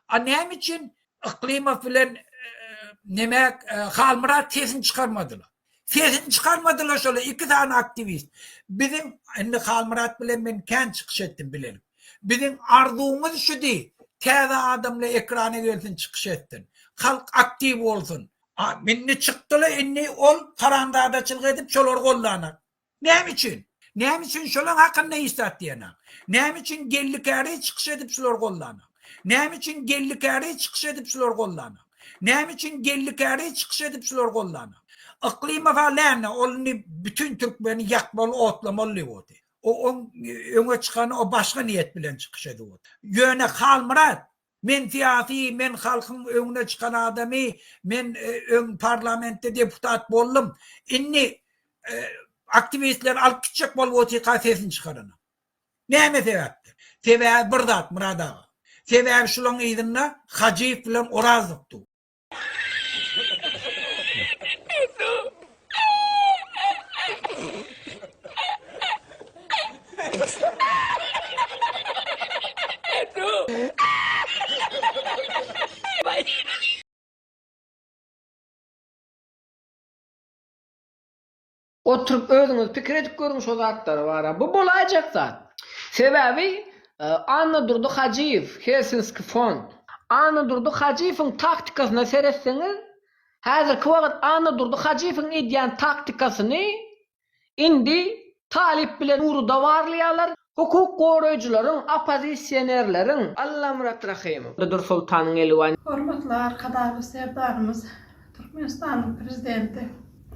A näme üçin Yklymow bilen neme Halmyrat sesini çykarmadylar? Sesini çykarmadylar şolar iki sany aktiwist. Biziň indi Halmyrat bilen men kän çykyş etdim bilelik. Biziň arzuwymyz şudy, täze adamlar ekrana gelsin çykyş etsin. Halk aktiw bolsun. A indi çykdylar indi ol haramzadaçylyk edip şolary goldanak. Näme üçin? Näme üçin şolaň hakynda hiç zat diýenak? Näme üçin Geldi Käriz çykyş edip şulary goldanak? Näme üçin Geldi Käriz çykyş edip şulary goldanak? Näme üçin Geldi Käriz çykyş edip şulary goldanak? Yklymow-a läne, ol indi bütin türkmeni ýakmaly, otlamaly diýip otyr. O oň öňe çykany o başga niýet bilen çykyş edip otyr. Ýöne Halmyrat Men syýasy, men halkyň öňüne çykan adamy, men öň parlamentde deputat boldum. Indi aktiwistleri alyp gitjek bolup otyrka sesini çykaranok. Näme sebäpden? Sebäbi bir zat Myrat aga. Sebäbi şulaň yzynda Hajyýew bilen Orazow dur. Oturyp özüňiz pikir edip görüň şo zatlar bara. Bu bolaýjak zat. Sebäbi Annadurdy Hajyýew, Helsinski fond. Annadurdy Hajyýewiň taktikasyna seretseňiz, häzirki wagt Annadurdy Hajyýewiň edýän taktikasyny indi Talyp bilen Nuruda barlaýarlar. Hukuk goraýjylaryň, oppozisionerleriň. Allamyrat Rahymow. Dürsoltanyň eli bar. Hormatly Arkadagly Serdarymyz, Türkmenistanyň Prezidenti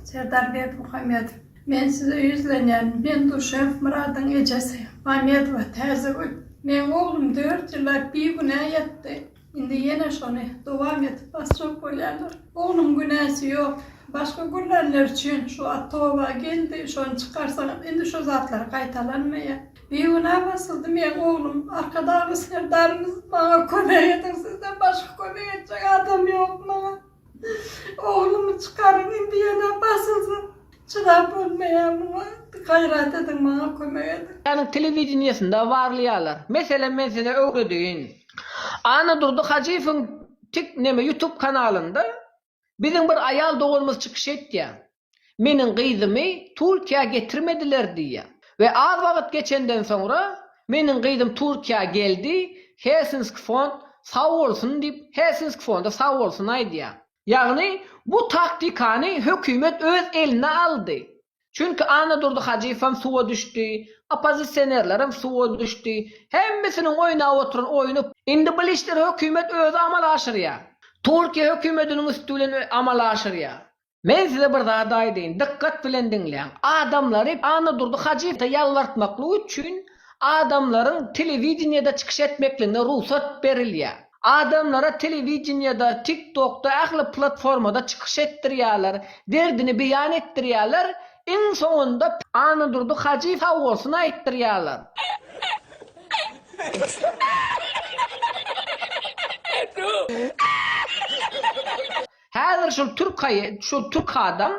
Serdar Berdimuhamedow, men size ýüzlenýän, men Duşew Myradyň ejesi, Mamedowa Täzegül. Meň oglum dört ýyllap bigünä ýatdy. Indi ýene şony dowam edip basjak bolýarlar. Ogluň günäsi ýok. Başga gürlänler üçin şu at toba geldi, şony çykarsaňyz indi şu zatlar gaýtalanmaýar. Bigünä basyldy meň oglum. Arkadagly Serdarymyz maňa kömek ediň sizden başga kömek etjek adam ýok maňa. Oglumy çykaryň indi ýene basylsyn. Çydap bolmaýar muňa. Gaýrat ediň maňa kömek ediň. Ýanyň telewideniýesinde barlaýarlar. Meselem men size öwredeýin. Annadurdy Hajyýewiň tik neme ýutub kanalynda biziň bir aýal doganymyz çykyş etýär. Meniň gyzymy Türkiýä getirmediler diýýär. We az wagt geçenden soňra meniň gyzym Türkiýä geldi, Helsinski fond sag bolsun diýip Helsinski fonda sag bolsun aýdýar. Ýagny bu taktikany hökümet öz eline aldy. Çünki Annadurdy Hajyýewem suwa düşdi, oppozisionerlerem suwa düşdi. Hemmesiniň oýnap oturan oýny. Indi bul işleri hökümet özi amala aşyrýar. Türkiýe hökümetiniň üsti bilen amala aşyrýar. Men size bir zat aýdaýyn, dykgat bilen diňläň. Adamlary Annadurdy Hajyýewe ýalbartmaklyk üçin adamlaryň telewideniýede çykyş etmekligine rugsat berilýär. Adamlara telewideniýede, TikTokda, ähli platformada çykyş etdirýärler, derdini beýan etdirýärler, iň soňunda Annadurdy Hajyýew sag bolsun aýtdyrýarlar. Häzir şol türk şol türk adam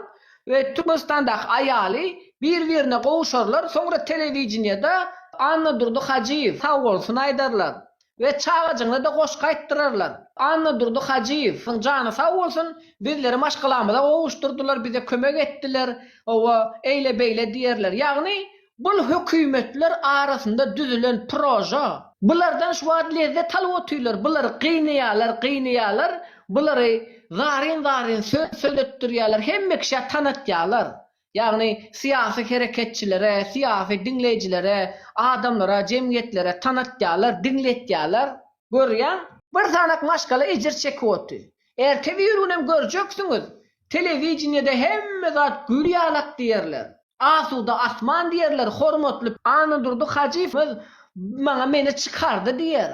we Türkmenistandaky aýaly bir-birine gowşarlar, soňra telewideniýede Annadurdy Hajyýew sag bolsun aýdarlar we çagajygyna-da goşgy aýtdyrarlar. Annadurdy Hajyýewiň jany sag bolsun, bizleri maşgalamyza gowuşdyrdylar, bize kömek etdiler, hawa, eýle-beýle diýerler. Ýagny, Bul hökümetler arasynda düzülen proža. Bulardan şu wagt lezzet alyp otyrlar, bulary gynaýarlar, gynaýarlar, bulary zaryn-zaryn söz söyletdirýärler, hemme kişä tanatýarlar. Ýagny syýasy hereketçilere, syýasy diňleýjilere, adamlara, jemgyýetlere tanatýarlar, diňletýärler. Görýäň? Bir sanak maşgala ejir çekip otyr. Erte bir günem görjeksiňiz, telewideniýede hemme zat gül ýalak diýerler. Asuda asman diýerler hormatly Annadurdy Hajyýew maňa meni çykardy diýer.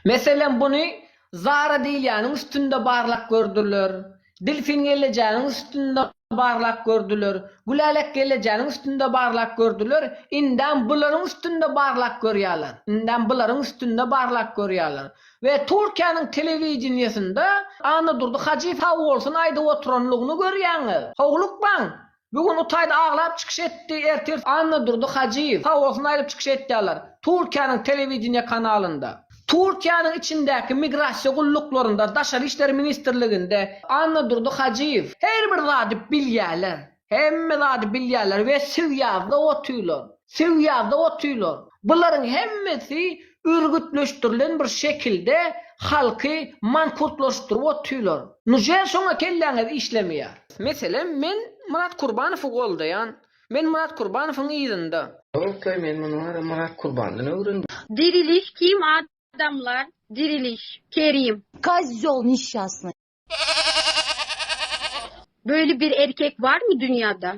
Meselem buny Zara diýilýäniň üstünde barlap gördüler, Dilfin gelejäniň üstünde barlap gördüler, Gülälek gelejäniň üstünde barlap gördüler, indem bularyň üstünde barlap görýärler, indem bularyň üstünde barlap görýärler. We Türkiýäniň telewideniýesinde Annadurdy Hajyýew sag bolsun aýdyp oturanlygyny görýäňiz. Howlukmaň! Bu gün utaýda aglap çykyş etdi, ertir Annadurdy Hajyýew sag bolsun aýdyp çykyş etýärler Türkiýäniň telewideniýe kanalynda. Türkiýäniň içindäki migrasiýa gulluklarynda, Daşary işler ministrliginde Annadurdy Hajyýew her bir zady bilýärler. Hemme zady bilýärler we sywýazda otyrlar. Sywýazda otyrlar. Bularyň hemmesi örgütleşdirilen bir şekilde halky mankurtlaşdyryp otyrlar. Nuje şoňa kelläňiz işlemeýär. Meselem men Myrat Kurbanowy goldaýan. Men Myrat Kurbanowyň yzynda. Ýok-laý men muny wara Myrat Kurbandan öwrendim. Diriliş kim adamlar diriliş Kerim. Kozýol neşşasnyý. Böyle bir erkek var mı dünyada?